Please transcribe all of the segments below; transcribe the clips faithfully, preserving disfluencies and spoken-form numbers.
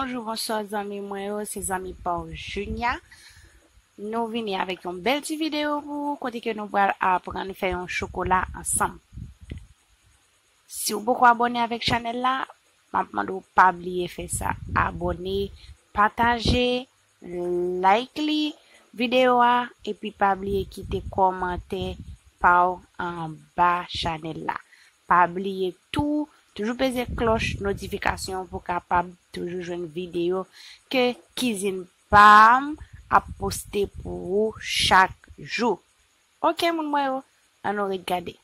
Bonjou, bonswa zanmi mwen yo, se zanmi pa w Junia. Nou vini avèk yon bèl ti videyo pou ou, kote ke nou pral aprann fè yon chokola ansanm. Si w poko abòne avèk chanèl la, m ap mande w pa bliye fè sa. Abòne, pataje, like li, videyo a, epi pa bliye kite kòmantè pa w anba chanèl la. Pa bliye tou, toujou peze klòch notifikasyon pou w kapab toujou jwenn videyo ke kizin pa m ap poste pou ou chak jou. Oke, moun mwen yo, ann nou ret gade.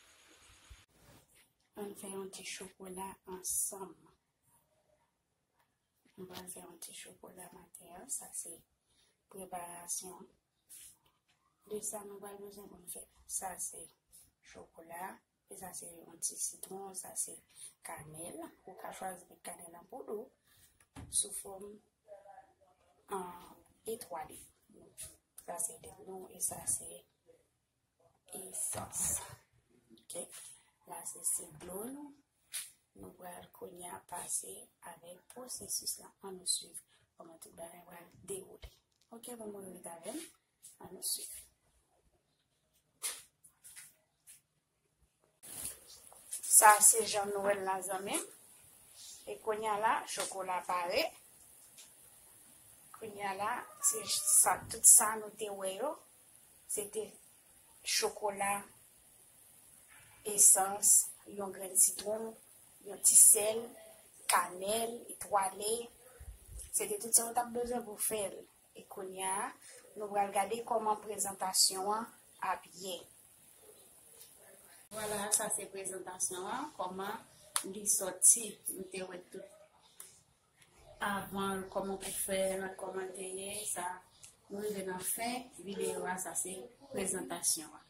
Ann fè yon ti chokola ansanm. Nou pral fè yon ti chokola maten an. Sa se preparasyon. De sa nou pral bezwen pou n fè. Sa se chokola. E sa se yon ti sitwon. Sa se kanèl. Ou ka chwazi met kanèl an poud ou sou fòm an etwale. Sa se lèt nou e sa se esans. Ok. La se, se dlo nou. Nou pral kounye a pase avèk pwosesis la. Ann nou swiv kòman tout bagay pral dewoule. Ok, bon, mwen ret avè m. Ann nou swiv. Sa se jan nou wè l la, zanmi m. E kounye a la, chokola pare. Kounye a la, se sa, tout sa nou te wè yo, se te chokola, esans, yon grenn sitwon, yon ti sèl, kanèl, etwale. Se te tout sa nou t ap bezwen pou fè l. E kounye a, nou pral gade kòman prezantasyon an ap ye. Vwala, sa se prezantasyon an, kòman li sòti. Nou te wè tout avan, kòman pou fè l, kòman l te ye, sa. Nou rive nan fen videyo a, sa se prezantasyon an.